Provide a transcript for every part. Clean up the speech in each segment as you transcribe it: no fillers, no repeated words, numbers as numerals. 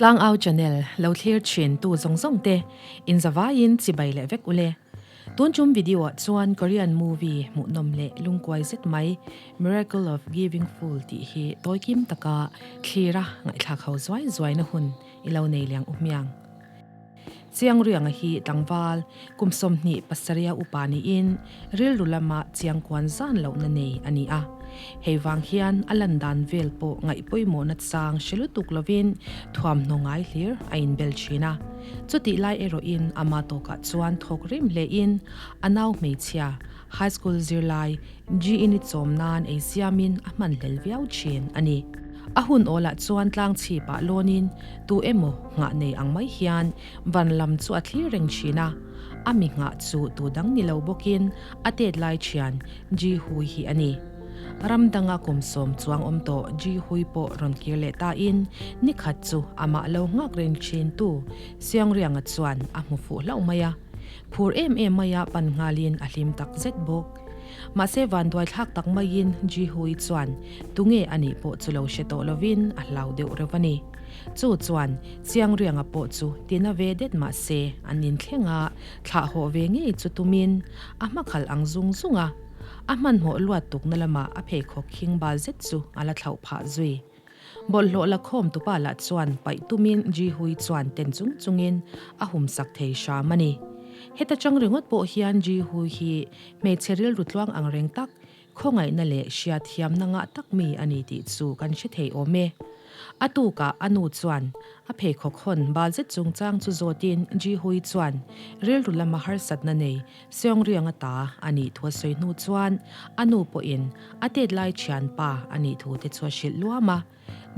Tlangau channel lo thlir thin tu zawng zawng te in zavaiin chibai leh vek ule. Tun tum video ah chuan Korean movie hmuhnawm leh lungkuai zet mai Miracle of Giving Fool tih hi tawikim taka thlira ngaihthlak ho zuai zuai na hun i lo nei liang u hmiang. Chiang Rianga hi tlangval kum 27 upa niin rilru lama chiang kuan zan lohna nei a ni a. Hei vang hian a lan dan vel pawh ngaih pawimawhna chang hre lutuk lovin thuamhnaw ngai hlir a inbel thin a. Chutih lai erawhin ama tawkah chuan thawk rim hlein a nau hmeichhia high school zirlai G-in i chawm nan ei siamin a hman hlel viau thin a ni. A hun awlah chuan tlang chhipah lawnin tu emaw nghah nei ang mai hian van lam chu a thlir reng thin a, a mi nghah chu tu dang ni lo bawkin a tet lai thian Ji Hui hi a ni. Ram danga kum sawm chuang awm tawh Ji Hui pawh rawn kir leh tain nikhat chu amah lo nghak reng thin tu Seongrianga chuan a hmu fuh hlauh mai a, phur em em maia pan nghalin a hlim tak zet bawk. Mahse vanduai thlak tak maiin Ji Hui chuan tunge a nih pawh chu lo hre tawh lovin a hlau deuh reuh a ni. Chu chuan Chiang Rianga pawh chu tina ve det mahse an inthleng a, thlah hawh ve ngei chu tumin a hmakhalh ang zung zung a. A hmanhmawh luat tukna lamah a pheikhawk khing bal zet chu a la thlauh phah zui. Bawlhhlawh la khawm tupa lah chuan paih tumin Ji Hui chuan ten chung chungin a humsak thei hram a ni. Heta chang ringawt pawh hian Ji Hui hi hmeichhe rilru tluang ang reng tak, khawngaihna leh hriatthiamna ngah tak mi a ni tih chu kan hre thei awm e. A tukah a nu chuan a pheikhawk hawn bal zet chungchang chu zawtin Ji Hui chuan rilru lama harsatna nei Seungrianga ta a nih thu a sawi hnu chuan a nu pawhin a tet lai thianpa a nih thu te chu a hrilh luam a,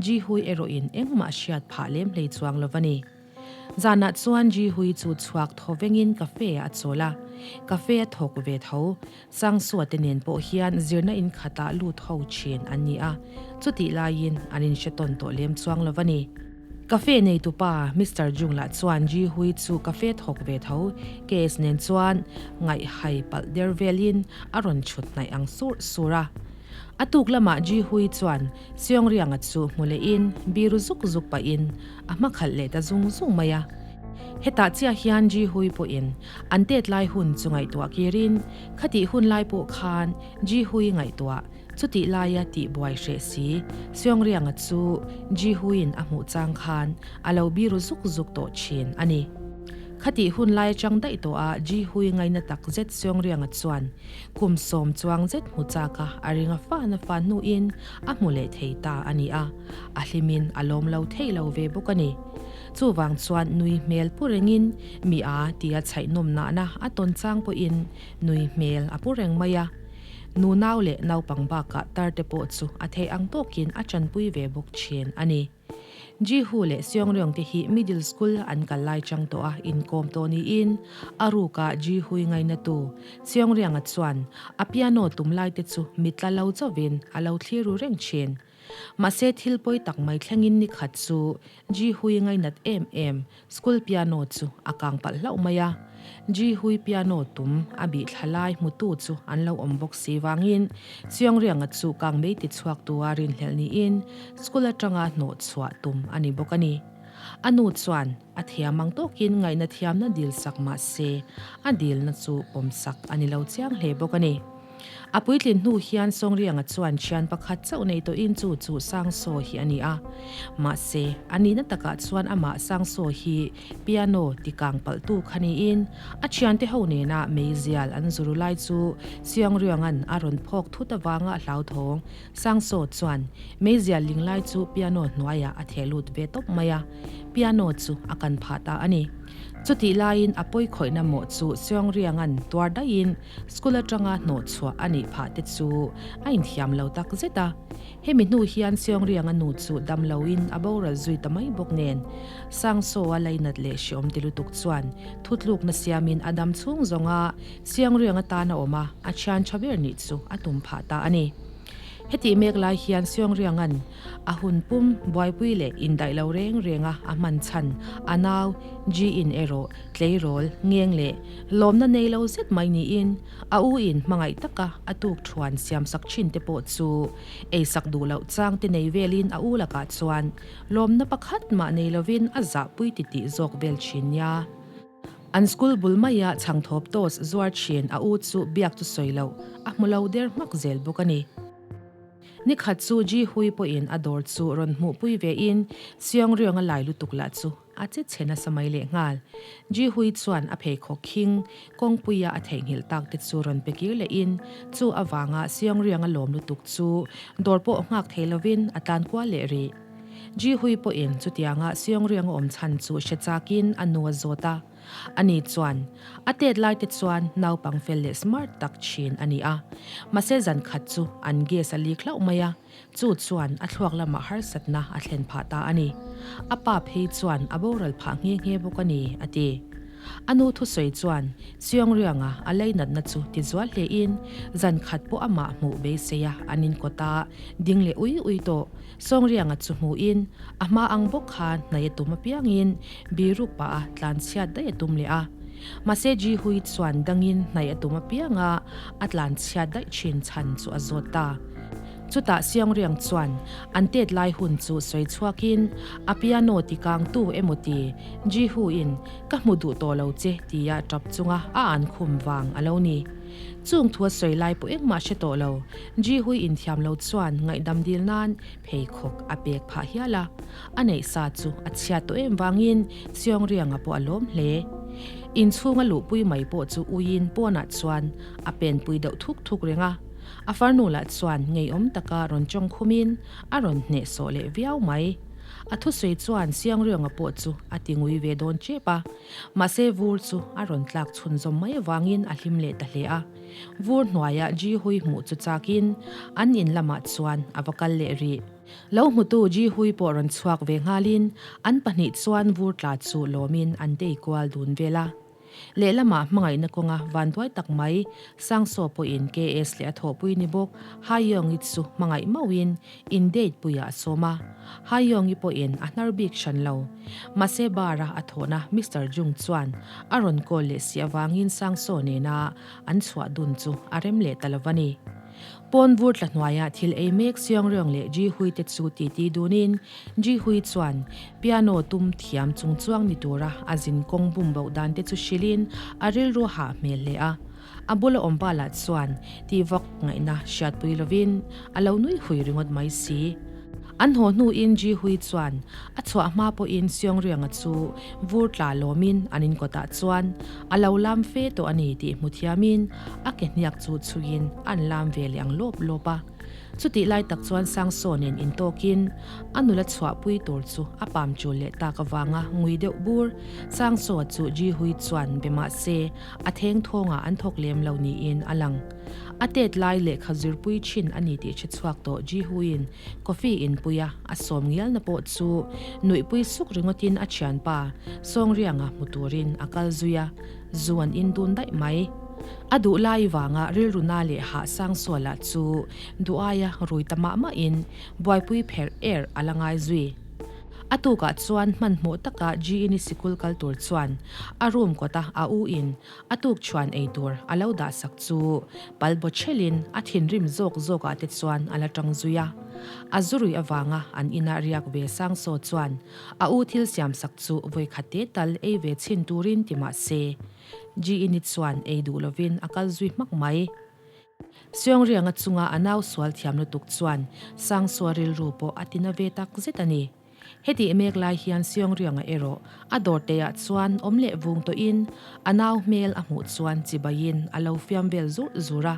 Ji Hui erawhin engmah hriat phah lem hlei chuang lo a ni. Zanah chuan Ji Hui chu chhuak thaw vengin cafe ah a chawl a, cafe a thawk ve tho. Sangsua te nen pawh hian zirna in khatah lut ho thin an ni a, chutih laiin an inhre tawn tawh lem chuang lo a ni. Cafe neitupa Mister Jung lah chuan Ji Hui chu cafe thawk ve tho case nen chuan ngaihhai palh der velin a rawn chhut hnaih ang sur sur a. A tuk lamah Ji Hui chuan Seong Rianga chu hmu lehin biru zuk zuk pahin a hma khalh leh ta zung zung mai a. Hetah chiah hian Ji Hui pawhin an tet lai hun chu ngaihtuah kirin khatih hun lai pawh khan Ji Hui ngaihtuah Chutih laia tihbuai hreh si, Seongrianga chu Jihuiin a hmuh chang khan a lo biru zuk zuk tawh thin a ni. Khatih hun lai atang daih tawh a Jihui ngaina tak zet Seongrianga chuan kum sawm chuang zet hmu chak a a ring a fan a fan hnuin a hmu leh thei ta a ni a, a hlimin a lawm lo thei lo ve bawk a ni. Chuvang chuan nui hmel pu rengin mi a tia chhaih nawm nahna a tawn chang pawhin nui hmel a pu reng mai a. Nu nau leh naupang bakah tar te pawh chu a theih ang tawkin a tanpui ve bawk thin a ni. Jihu leh Seongryeong te hi middle school an kal lai chang tawh a inkawm tawh niin a ruka Jihui ngainatu Seongryeong-a chuan a piano tum lai te chu mitla lo chauhin a lo thlir ru reng thin. Mahse thil pawi tak mai thlengin ni khat chu Ji Hui ngainat em em school piano chu a kang palh hlauh mai a. Ji Hui piano tum a bih thla lai hmutu chu an lo awm bawk si vangin Seongrianga chu kang mei ti chhuak tua rinhlelh niin school atanga hnawh chhuah tum a ni bawk a ni. A nu chuan a thiam ang tawkin ngaihna thiamna dil sak mah se a dilna chu pawm sak a ni lo chiang hle bawk a ni. A puitlin hnu hian Sawngrianga chuan thian pakhat chauh nei tawhin chu chu Sangsaw hi a ni a. Mahse, a nihna takah chuan amah Sangsaw hi piano ti kang palhtu kha niin a thiante ho nena meizial an zuru lai chu Siangrianga'n a rawn phawk thut avanga hlauthawng Sangsaw chuan meizial ling lai chu piano hnuaiah a theh lut ve tawp mai a, piano chu a kan phah ta a ni. Chutih laiin a pawikhawihna mawh chu Siangrianga'n tuar daihin School atanga hnawh chhuah a nih phah te chu a inthiam lo tak zet a. Hemi hnu hian Seongrianga nu chu dam loin a boral zui ta mai bawk nen, Sangsaw-a lainat leh hreawm ti lutuk chuan thutlukna siamin a dam chhung zawnga Seongrianga tan a awm a, a thian tha ber nih chu a tum phah ta a ni. Hetih mek lai hian Seungrianga'n a hun pum buaipui leh indaih lo reng renga a hman chhan a nau Ji-in erawh tleirawl, ngeng leh lawmna nei lo zet mai niin a u in hmangaih taka a tuk thuan siamsak thin te pawh chu eisak duh loh chang te nei velin a u lakah chuan lawmna pakhat mah nei lovin a zahpui titih zawk vel thin nia. An school bul maia chhangthawp toast zuar thin a u chu biak chu sawi loh a hmu lo der hmak zel bawk a ni. Ni khat chu Ji Hui pawhin a dawr chu rawn hmuhpui vein Seong Ryong a lai lutuk lah chu a che chhe nasa mai lehnghal. Ji Hui chuan a pheikhawk khing kawngpuia a theihnghilh tak te chu rawn pe kir lehin chu avanga Seong Ryong a lawm lutuk chu dawr pawh nghak thei lovin a tlan kual leh rih. Ji Hui pawhin chutianga Seong Riang a awm chhan chu hre chakin a nu a zawt a. Ani chuan, A tet lai te chuan naupang fel leh smart tak thin a ni a. Mahse zan khat chu an gas a leak hlauh mai a, chu chuan a thluak lamah harsatna a thlen phah ta a ni. A pa phei chuan a boral phah nghe nghe bawk a ni, a ti. A nu thusawi chuan Seong Rianga a leinatna chu tizual hlein zan khat pawh amah hmuh beisei a an inkawt a, ding leh ui ui tawh. Sawngrianga chu hmuhin a hma ang bawk khan hnaih a tum apiangin biruk pah a tlanchhiat daih a tum leh a. Mahse Ji Hui chuan dangin hnaih a tum apianga a tlanchhiat daih thin chhan chu a zawt ta. Chutah Siangriang chuan an tet lai hun chu sawi chhuakin a piano ti kangtu emaw ti Ji Hu-in ka hmu duh tawh lo che tia tap chunga a an khum vang a lo ni. Chung thu a sawi lai pawh engmah hre tawh lo. Ji Hui inthiam lo chuan ngaihdam dil nan pheikhawk a pek phah hial a. A neih sa chu a chhiat tawh em vangin Seong Rianga pawh a lawm hle. Inchhung a luhpui mai pawh chu uiin pawnah chuan a penpui deuh thuk thuk reng a. A farnu lah chuan ngeiawm taka rawn tawng khumin a rawn hnehsawh leh viau mai. A thusawi chuan Seong Rianga pawh chu a ti ngui ve dawn tep a. Mahse vur chu a rawn tlak chhunzawm mai avangin a hlim leh ta hle a. Vur hnuaia Ji Hui hmuh chu chakin an in lamah chuan a va kal leh rih. Lo hmutu Ji Hui pawh rawn chhuak ve nghalin an pahnih chuan vur tla chu lawmin an tei kual dun vel a. Lehlamah hmangaihna kawnga vanduai tak mai Sangsaw pawhin KS leh a thawhpui ni bawk Haiyawng-i chu hmangaih mauhin In date puiah a sawm a, Haiyawng-i pawhin a hnar bik hran lo. Mahse bar-a a thawhna Mister Jung chuan a rawn call leh si avangin Sangsaw nena an chhuah dun chu a rem leh ta lo va ni. Pawn vur tla hnuaia thil ei mek Seongryeong leh Ji Hui te chu titi dunin Ji Hui chuan piano tum thiam chung chuang ni tura a zin kawng bum boh dan te chu hrilhin a rilru hah hmel hle a. A bula awm pa lah chuan tih vak ngaihna hriatpui lovin a lo nui hui ringawt mai si. An haw hnuin Ji Hui chuan a chhuah hma pawhin Seongrianga chu vur tla lawmin an inkawtah chuan a lo lam fe tawh a ni tih hmu thiamin a ke hniak chu chhuiin an lam ve leh ang lawp lawp a. Chutih lai tak chuan Sangsaw nen intawkin a nula chhuahpui tur chu a pam chul leh tak avanga ngui deuh bur Sangsaw chu Ji Hui chuan be mah se A theng thawngah an thawk lem lo niin a lang. A tet lai lehkha zirpui thin a ni tih hre chhuak tawh Jihu-in coffee inpuia a sawm ngialna pawh chu nuihpui suk ringawtin a thianpa Sawngrianga hmu turin a kal zui a, zu an in dun daih mai. A duh lai vanga rilru na leh hah sang sualah chu duh aia rui ta mah mahin buaipui pherh er a la ngai zui. A tukah chuan hmanhmawh taka G-ini sikul kal tur chuan a room kawta a u in a tuk chhuan ei tur a lo dah sak chu pal baw thelin a thinrim zawk zawk ah te chuan a la tang zui a. A zu rui avanga an ina riak ve sang saw chuan a u thil siam sak chu vawikhat te tal ei ve chhin turin ti mah se G-ini chuan ei duh lovin a kal zui hmak mai. Seungrianga chunga a nau sual thiam lutuk chuan Sangsua rilru pawh a tina ve tak zet a ni. Hetih mek lai hian Seungrianga erawh a dawrteiah chuan awm leh vung tawhin a nau hmel a hmuh chuan chibaiin a lo fiam vel zurh zurh a.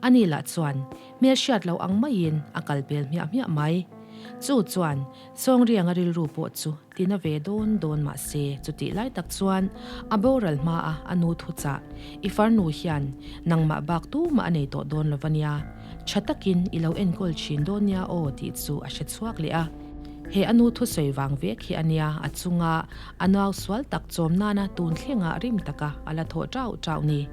Ani lah chuan hmel hriat lo ang maiin a kal pel hmiah hmiah mai. Chu chuan Sawngrianga rilru pawh chu tina ve dawn dawn mah se, chutih lai tak chuan a boral hmaa a nu thuchah, I farnu hian nangmah bak tumah a nei tawh dawn lo va nia, tha takin i lo enkawl thin dawn nia aw tih chu a hre chhuak leh a. He a nu thusawi vang vek hi a nia a chunga a nau sual tak chawm nana tun thlenga rim taka a la thawh tau tau ni.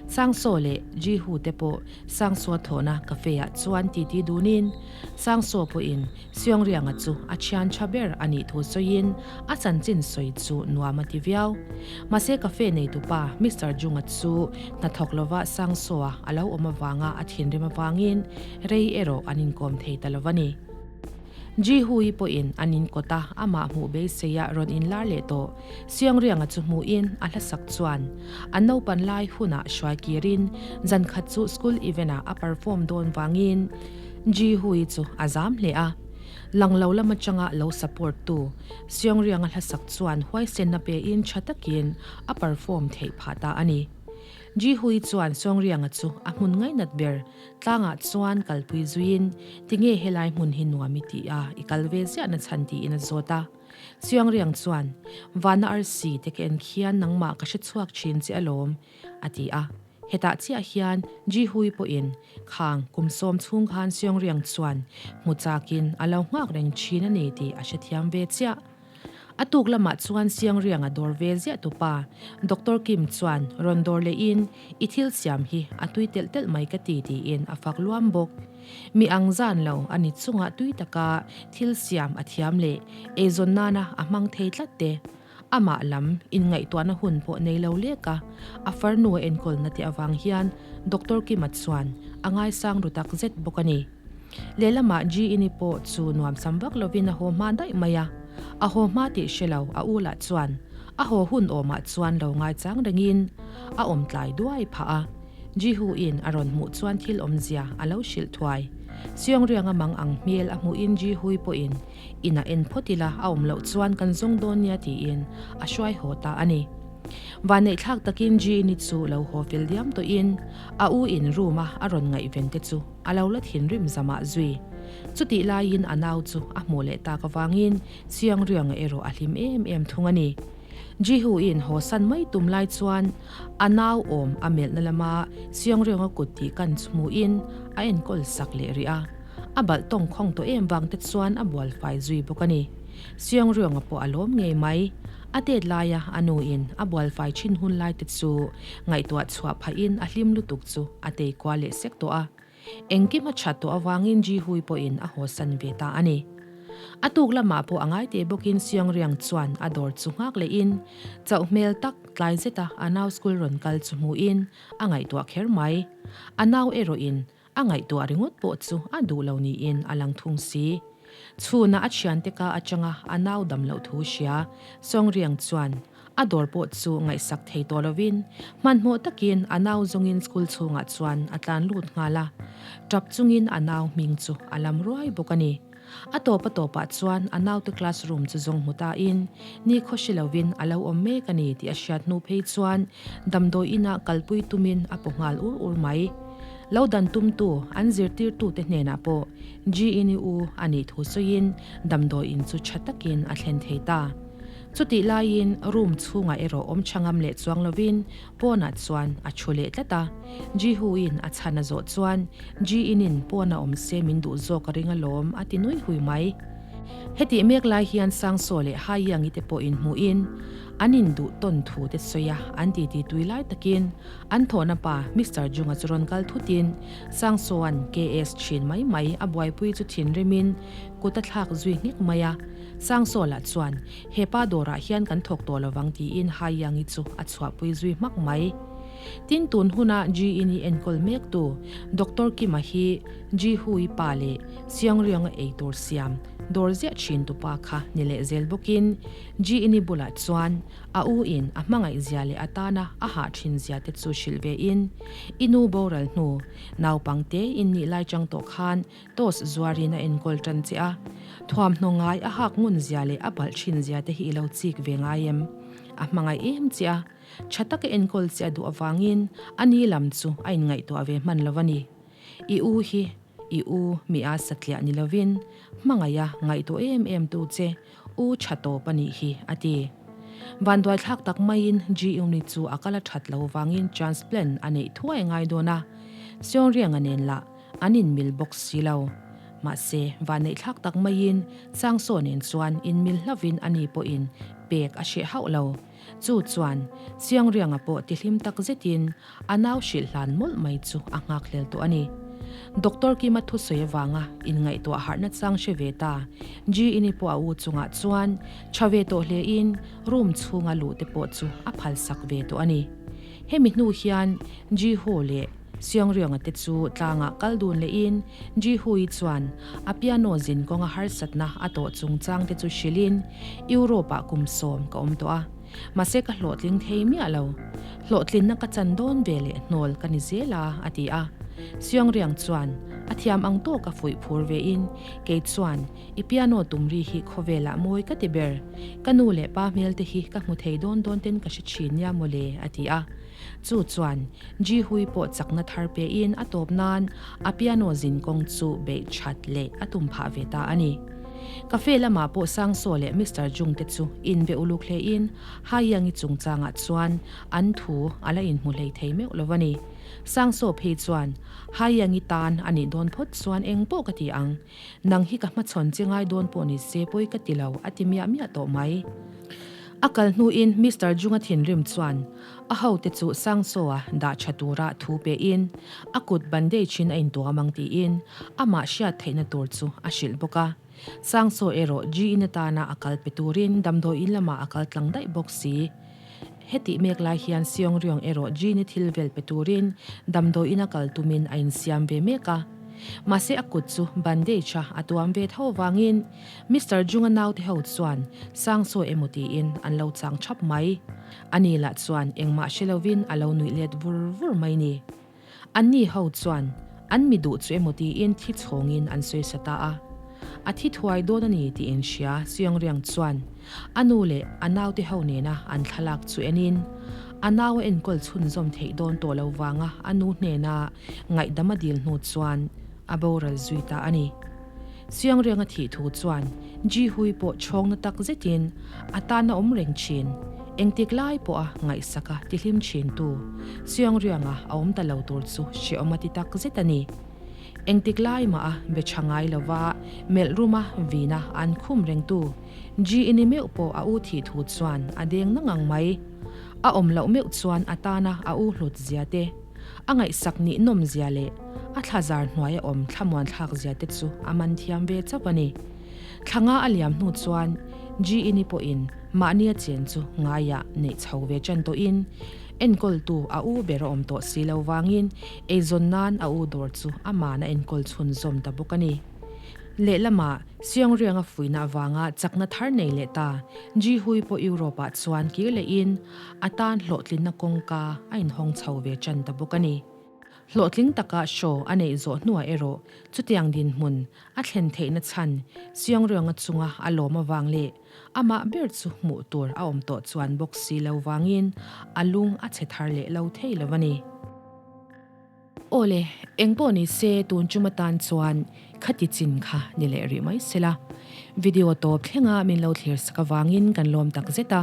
Sangsaw leh Jihu te pawh Sangsaw thawhna cafe ah chuan titi dunin Sangsaw pawhin Seungrianga chu a thian tha ber a nih thu sawiin a chanchin sawi chu nuam a ti viau. Mahse cafe neitupa Mister Junga chu hnathawk lova Sangsaw-a a lo awm avanga a thinrim avangin rei erawh an inkawm thei ta lo a ni. Jihu-i pawhin an inkawt a, amah hmuh beiseia rawn inlar leh tawh. Seungrianga chu hmuhin a hlasak chuan an naupan lai hunah hruai kirin zan khat chu school event-ah a perform dawn vangin Ji-hui chu a zam hle a, lang lo lam atanga lo support tu Seungrianga hlasak chuan huaisenna pein tha takin a perform theih phah ta a ni. Ji-hui chuan Seungrianga chu a hmun ngainat ber tlangah chuan kalpui zuiin tinge helai hmun hi nuam i tih a, i kal ve ziahna chhan tiin a zawt a. Seungriang chuan, Vana arsi te ka en khian nangmah ka hrechhuak thin che alawm, a ti a. Hetah chiah hian Jihui pawhin khang kum sawm chhung khan Seungriang chuan hmu chakin a lo nghak reng thin a ni tih a hrethiam ve chiah. A tuk lamah chuan Seungrianga dawr ve ziah tupa Doctor Kim chuan rawn dawr lehin i thil siam hi a tui telh telh mai ka ti tiin a fak luam bawk. Mi ang zan lo a ni chungah tui taka thil siam a thiam leh eizawn nana a hmang thei tlat te. Amah lam inngaihtuahna hun pawh nei lo lek a, a farnu a enkawlna te avang hian Doctor Kima chuan a ngaisang ru tak zet bawk a ni. Lehlamah G-ini pawh chu nuamsam vak lovin a haw hma daih mai a, a haw hma tih hre lo a u lah chuan a haw hun awmah chuan lo ngaichang rengin a awm tlai duai phah a. Jihu-in a rawn hmuh chuan thil awmzia a lo hrilh thuai. Siangrianga mang ang hmel a hmuhin Jihui pawhin Inah en phawt ila a awm loh chuan kan zawng dawn nia tiin a hruai haw ta a ni. Vanneihthlak takin Jeannie chu lo haw fel diam tawhin a u in room a a rawn ngaihven te chu a lo la thinrim zamah zui. Chutih laiin a nau chu a hmuh leh tak avangin Chiangrianga erawh a hlim em em thung a ni. Jihu in haw san mai tum lai chuan a nau awm a melhna lama Chiangrianga kut tih kan chu hmuhin a enkawl sak leh rih a. A balh tawng khawng tawh em vang te chuan a bual fai zui bawk a ni. Siangrianga pawh a lawm ngei mai. A tet laia a nu in a bual fai thin hun lai te chu ngaihtuah chhuah phahin a hlim lutuk chu a tei kual leh sek tawh a. Engkim a that tawh avangin Jihui pawhin a hawsan ve ta a ni. A tuk lamah pawh a ngai teh bawkin Siangriang chuan a dawr chu nghak lehin chauh hmel tak tlai zeta a nau school rawn kal chu hmuhin a ngaihtuah kher mai. A nau erawhin A ngaihtuah ringawt pawh chu a duh lo niin a lang thung si. Chhunah a thiante ka atanga a nau dam loh thu hria Sawngriang chuan a dawr pawh chu ngaihsak thei tawh lovin hmanhmawh takin a nau zawngin school chhungah chuan a tlan lut nghal a, tap chungin a nau hming chu a lam ruai bawk a ni. A tawp a tawpah chuan a naute classroom chu zawng hmu tain nikhaw hre lovin a lo awm mek a ni tih a hriat hnu phei chuan damdawi inah kalpui tumin a paw nghal ur ur mai. Lo dan tumtu an zirtirtute hnenah pawh GNU a nih thu sawiin damdawi in chu tha takin a thlen thei ta. Chutih laiin room chhungah erawh awm tha ngam leh chuang lovin Pawnah chuan a thu leh tlat a, Jihu-in a chhan a zawh chuan Ji-in-in pawn a awm se min duh zawk a ring alawm a ti nui hui mai. Hetih mek lai hian Sangsaw leh Haiyangi te pawh inhmuhin an induh tawn thu te sawi a, an titi tui lai takin an thawhna pa Mister Junga chu rawn kal thutin Sangsaw-a'n KS thin mai mai a buaipui chu thinrimin kut a thlak zui nghek mai a, Sangsaw lah chuan He pa dawrah hian kan thawk tawh lovang tiin Haiyangi chu a chhuahpui zui hmak mai. Tin tun huna Ji-in i enkawl mektu Doctor Kima hi Ji-hui pa leh Seongryeong-a eitur siam dawr ziah thin tupa kha ni leh zel bawkin Ji-in i bulah chuan a u in a hmangaih zia leh a tana a hah thin zia te chu hrilh ve in i nu boral hnu naupang te in nih lai chang tawh khan Toast zuarin a enkawl tan che a, thuamhnaw ngai a hak ngun zia leh a balh thin zia te hi i lo chik ve ngai em? A hmangaih em che a, tha taka enkawl che a duh avangin a ni lam chu a inngaihtuah ve hman lo a ni. I u hi i u mi a satliah ni lovin hmangaiha ngaihtuah em em tu che u tha tawp a nih hi, a ti. Vanduaithlak tak maiin G-Unit chu a kal a that lo vangin transplant a neih thuai ngai dawn a, Seungrianga nen lah An inmil bawk si lo. Mahse, vanneihthlak tak maiin Sangsaw nen chuan inmil hlovin ani pawhin pek a hreh hauh lo. Chu chuan Siangrianga pawh tihlim tak zetin a nau hrilh hlan mawlh mai chu a nghakhlel tawh a ni. Doctor Kima thusawi avanga inngaihtuah harhna chang hre ve ta G-ini pawh a u chungah chuan tha ve tawh hlein room chhunga luh te pawh chu a phalsak ve tawh a ni. Hemi hnu hian Ji-ho leh Seong-ryong-a te chu tlangah kal dun lehin Ji-hui chuan a piano zin kawnga harsatna a tawh chungchang te chu hrilhin Europe-ah kum sawm ka awm tawh a, mahse ka hlawhtling thei miah lo. Hlawhtlinna ka chan dawn ve leh hnawl ka ni zel a, a ti a. Seong-ryong chuan a thiam ang tawka fuih phur vein kei chuan I piano tum ri hi khawvelah mawi ka ti ber. Ka nu leh pa hmel te hi ka hmu thei dawn dawn ten ka hre thin nia mawle, a ti a. Chu chuan Ji Hui pawh chakna thar pein a tawp nan a piano zin kawng chu beih that leh a tum phah ve ta a ni. Cafe lamah pawh Sangsaw leh Mister Jung te chu inbe uluk hlein Hai Yangi chungchangah chuan an thu a la inhmu hlei thei meuh lo a ni. Sangsaw phei chuan Hai Yangi tan a nih dawn phawt chuan eng pawh ka ti ang. Nang hi ka hmachhawn che ngai dawn pawh ni se pawi ka ti lo, a ti miah miah tawh mai. A kal hnuin Mister Junga thinrim chuan a hote chu Sangsaw-a dah tha tura thu pein a kut bandage-in a intuam ang tiin amah hriat theihna tur chu a hrilh bawk a. Sangsaw erawh G-in atana a kal pe turin damdawiin lamah a kal tlang daih bawk si. Hetih mek lai hian Seong Ryong erawh Jin-i thil vel pe turin damdawiin a kal tumin a insiam ve mek a. Mahse a kut chu bandage-a a tuam ve tho vangin Mister Jung-a naute ho chuan Sangsaw emaw tiin an lo chang thap mai. Ani lah chuan engmah hre lovin a lo nuih let vur vur mai ni. Anni ho chuan an mi duh chu emaw tiin thi chhawngin an sawi sa ta a. A thi thuai dawn a ni tih in hria Seong-riang chuan a nu leh a naute ho nena an thlalak chu enin a nau a enkawl chhunzawm theih dawn tawh lo vanga a nu hnena ngaihdam a dil hnu chuan a boral zui ta a ni. Siangriang a thih thu chuan Ji Hui pawh chhawngna tak zetin a tan a awm reng thin. Engtik lai pawha ngaihsak a tihlim thin tu Siangrianga a awm ta lo tur chu hrehawm a ti tak zet a ni. Engtik lai mah a be tha ngai lova melh ruma vina an khum reng tu Ji ini meuh pawh a u thih thu chuan a deng na ngang mai. A awm loh meuh chuan a tana a u hlut zia te, A ngaihsak nih nawm zia leh a thlazar hnuai a awm thlamuan thlak zia te chu a man thiam ve chauh a ni. Thla nga a liam hnu chuan G-ini pawhin mahni a chen chu ngaiah neih chho ve ṭan tawhin enkawltu a u ber a awm tawh si lo vangin eizawn nan a u dawr chu aman a enkawl chhunzawm ta bawk a ni. Lehlamah Seongriang-a fuihna avanga chakna thar nei leh ta Ji-hui pawh Europe-ah chuan kir lehin a tan hlawhtlinna kawngka a inhawng chho ve ṭan ta bawk a ni. Hlawhtling taka show a neih zawh hnuah erawh chutiang dinhmun a thlen theihna chhan Seongriang-a chunga a lawm avang leh amah ber chu hmuh tur a awm tawh chuan bawk si lo vangin a lung a chhe thar leh lo thei lo a ni. Aw le, eng pawh ni se tun chum atan chuan khati chin kha ni leh rih mai se la. Video tawp thlenga min lo thlir sak avangin kan lawm tak zet a.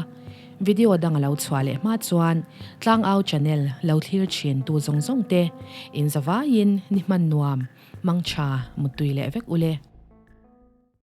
Video dang a lo chhuah leh hma chuan Tlangau channel lo thlir thin tu zawng zawng te in zavaiin ni hman nuam, mangtha, muttui leh vek ule.